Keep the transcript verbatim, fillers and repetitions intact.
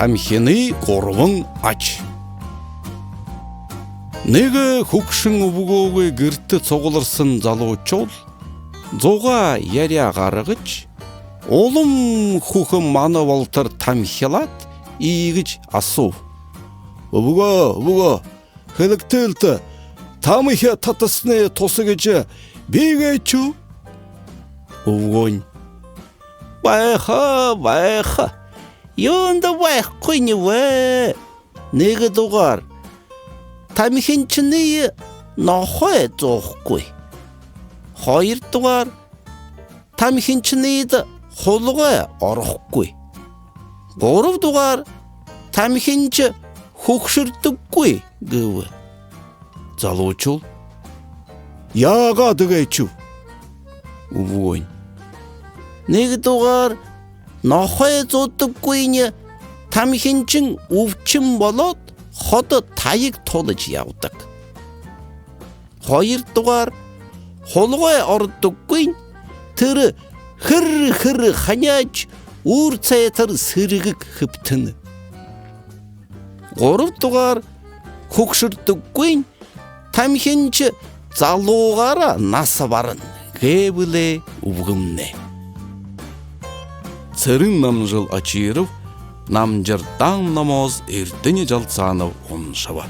Тамхинай гурбан аша. Нэгэ хүгшэн үбгөөгэй гэртэ сугларһан залуушуул зугаа яряа гаргажа, улам хүхэ мана болотор тамхилаад, иигэжэ асуув: «Үбгөө, үбгөө, хэлэгты лэ, тамхи татаһанай туһа гэжэ бии гээшэ гү?» Үбгөөнь: «Байха, байха. Юундэ байхагүйниб? Нэгэдүгээр, тамхиншаниие нохой зуухагүй. Хоёрдугаар, тамхиншаниие хулгай орохогүй. Гурбадугаар, тамхинша хүгшэрдэггүй», — гэбэ. Залуушуул: «Яагаад гээшэб?» Үбгөөнь: «Нэгэдүгээр, нохой зуудаггүйнь тамхиншан үбшэн болоод, ходо таяг тулажа ябадаг. Хоёрдугаар, хулгай ородоггүйнь тэрэ хэр-хэр ханяажа, үүр сайтар сэргэг хэбтэнэ. Гурбадугаар, хүгшэрдэггүйнь тамхинша залуугаараа наһа барана», — гэбэ лэ үбгэмнай. Цырен-Намжил Очиров, Намжирдаан номоо Эрдэни Жалсанов уншаба.